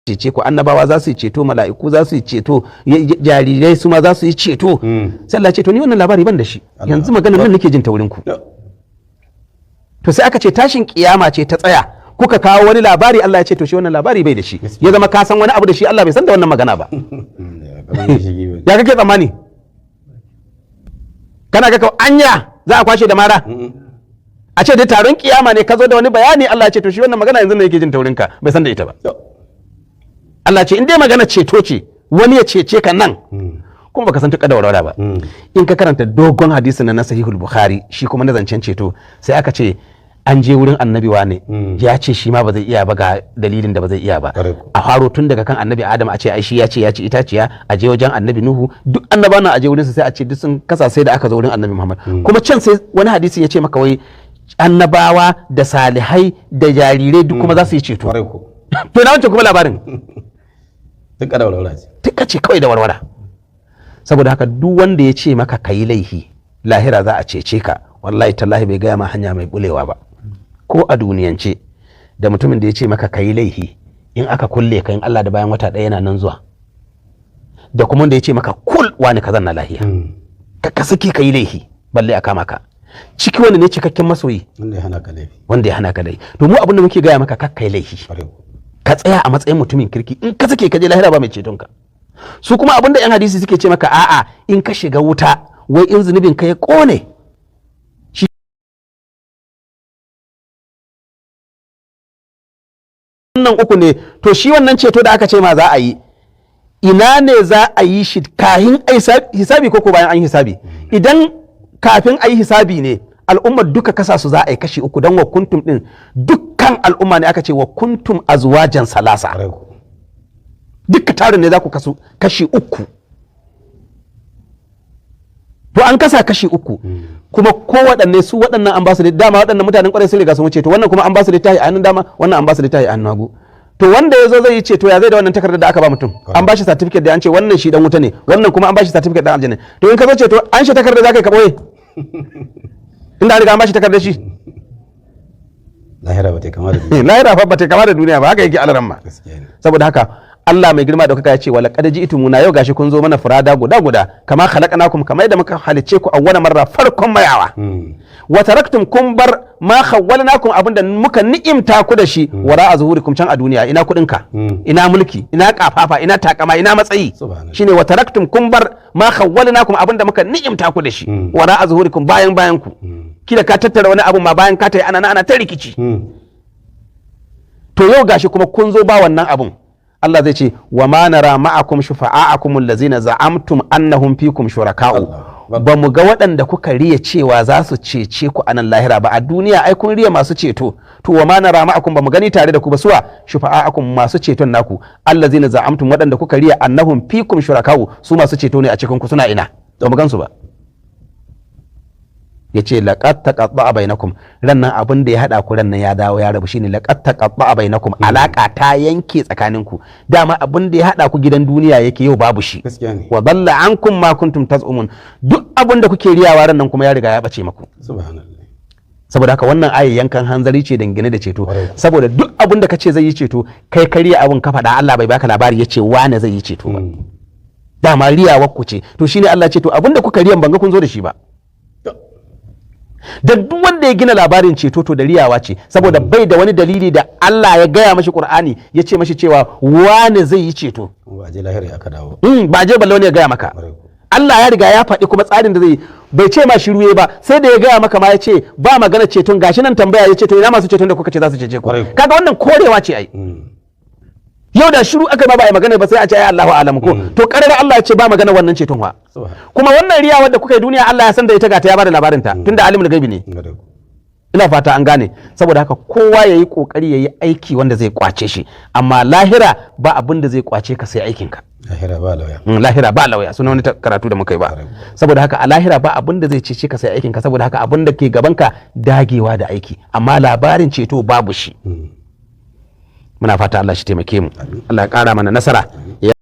Cece ku, annabawa za su yi ceto, mala'iku za su yi ceto, jarirai su ma za su yi ceto. Sai Allah ya ce, to ni wannan labari ban da shi, yanzu maganar nan nake jin ta wurin ku. To sai aka ce tashin kiyama ce ta tsaya kuka kawo wani labari. Allah ya ce to shi wannan labari bai da shi. Ya zama ka san wani abu da shi Allah bai san da wannan magana ba. Ya kake tsammani? Kana ga anya za a kwashe da mara? A ce dai taron kiyama ne ka zo da wani bayani, Allah ya ce to shi wannan magana yanzu ne yake jin taurinka, bai san da ita ba. Allah ce in dai magana ceto ce, wani ya cece ka nan kuma baka san tuka da warwara ba. In ka karanta dogon hadisin na Sahihul Bukhari, shi kuma na zancen ceto, sai aka ce an je wurin Annabi wane, ya ce shi ma ba zai iya ba, ga dalilin da ba zai iya ba. A faro tun daga kan Annabi Adam, a ce ai shi ya ce ya ci itaciya, a je wajen Annabi Nuhu, duk annabawan nan a je wurin su, sai a ce duk sun kasa, sai da aka zo wurin Annabi Muhammad. Kuma can sai wani hadisi ya ce maka wai annabawa da salihai da jarirai duk kuma za su yi ceto. To na wancan kuma labarin? Duk da warwara ce. Duka ce kawai da warwara. Saboda haka duk wanda ya ce maka kayi laifi, lahira za a cece ka, wallahi tallahi bai gaya ma hanya mai bulewa ba. Ko a duniyance, da mutumin da ya ce maka kayi laifi, in aka kulle ka, in Allah da bayan wata ɗaya yana nan zuwa, da kuma wanda ya ce maka kul wani ka zanna lahiya, ka saki kayi laifi balle a kama ka, ciki wanda ne cikakken masoyi? Wanda ya hana ka laifi. Wanda ya hana ka laifi. To mu abin da muke gaya maka, kakkai laifi, ka tsaya a matsayin mutumin kirki. In ka sake ka je lahira, ba mai ceton ka. Su kuma abin da yan hadisi suke ce maka, a'a, in ka shiga wuta, wai in zunubin ka ya kone shi, wannan uku ne. To shi wannan ceto da aka ce ma za a yi, ina ne za a yi shi? Kahin ai hisabi ko bayan an yi hisabi? Idan kafin a yi hisabi ne, al'ummar duka kasa su za a yi kashi uku, don wa kuntum din dukkan al'umma ne aka ce wa kuntum azwajan salasa. Duka tarin ne za ku kasu kashi uku. To an kasa kashi uku kuma, ko waɗanne su waɗannan an ba su dama, waɗannan mutanen ƙwarai sun riga sun wuce. To wannan kuma an ba su littafi a hannun dama, wannan an ba su littafi a hannun hagu. To wanda ya zo zai yi ceto, ya zai da wannan takardar da aka ba mutum? An ba shi certificate da an ce wannan shi dan wuta ne, wannan kuma an ba shi certificate dan aljanna. To in ka zo ceto, an shi takardar za ka yi ka ɓoye inda an riga an ba shi takardar shi? Lahira ba ta kama da duniya. Lahira fa ba ta kama da duniya ba, haka yake, alaramma. Gaskiya ne. Saboda haka Allah mai girma da kuka ya ce wala qad ji'tumuna, yau gashi kun zo mana, furada, guda guda, kama khalaqnakum, kamar yadda muka halicce ku, awwala marra, farkon mayawa, wa taraktum, kun bar, ma khawwalnakum, abinda muka ni'imta ku da shi, wara zuhurikum, can a duniya. Ina kudin ka? Ina mulki? Ina kafafa? Ina takama? Ina matsayi? Subhanallah. Shine wa taraktum, kun bar, ma khawwalnakum, abinda muka ni'imta ku da shi, wara zuhurikum, bayan bayan ku. Kila ka tattara wani abu ma bayan ka tayi, ana ana ta rikici. To yau gashi kuma kun zo ba wannan abun. Allah zai ce wa ma nara ma'akum shufa'akum allazina za'amtum annahum fikum shuraka'u. Allah. Ba mu ga waɗanda kuka riya cewa za su cece ku a nan lahira ba. A duniya ai kun riya masu ceto. To wa ma nara ma'akum, ba mu gani tare da ku ba, suwa? Shufa'akum, masu ceton naku, allazina za'amtum, waɗanda kuka riya, annahum fikum shuraka'u, su masu ceto ne a cikin ku, suna ina? Ba mu gansu ba. Yace laqad taqatta'a bainakum, rannan abin da ya hada ku rannan ya dawo ya rabu. Shine laqad taqatta'a bainakum, alaka ta yanke tsakaninku. Dama abin da ya hada ku gidan duniya yake, yau babu shi. Gaskiya ne. Wa dalla ankum ma kuntum taz'umun, duk abin da kuke riyawa rannan kuma ya riga ya bace maku. Subhanallah. Saboda haka wannan aya yankan hanzari ce dangane da ceto. Saboda duk abin da kace zai yi ceto, kai ka riya abin ka faɗa, Allah bai baka labari yace wane zai yi ceto ba. Dama riyawar ku ce. To shine Allah ce to abin da kuka riyan ban ga kun zo da shi ba. Da duk wanda ya gina labarin ceto, to da riyawa ce, saboda bai da wani dalili da Allah ya gaya mashi Qur'ani ya ce mashi cewa wane zai yi ceto. Ba a je lahira aka dawo. Ba je balle wani ya gaya maka. Allah ya riga ya faɗi kuma tsarin da zai yi, bai ce ma shiru ba, sai da ya gaya maka ma ya ce ba magana ceton. Gashi nan tambaya ya ce to ina masu ceton da kuka ce za su cece ku? Kaga wannan korewa ce ai. Yau da shiru aka ba, ba a yi magana ba, sai a ce ai Allahu a'lam ko. To karar Allah ya ce ba magana wannan ceton wa. Kuma wannan riya wadda kuka yi duniya, Allah ya san da ita, ga ta ya bada labarin ta, tunda alimul gaibi ne. Ina fata an gane. Saboda haka kowa yayi kokari yayi aiki wanda zai kwace shi, amma lahira ba abin da zai kwace ka sai aikin ka. Lahira ba lauya. Lahira ba lauya, suna wani karatu da muka yi ba. Saboda haka a lahira ba abin da zai cece ka sai aikin ka. Saboda haka abin da ke gaban ka dagewa da aiki, amma labarin ceto babu shi. Muna fata Allah shi taimake mu, Allah ya kara mana nasara.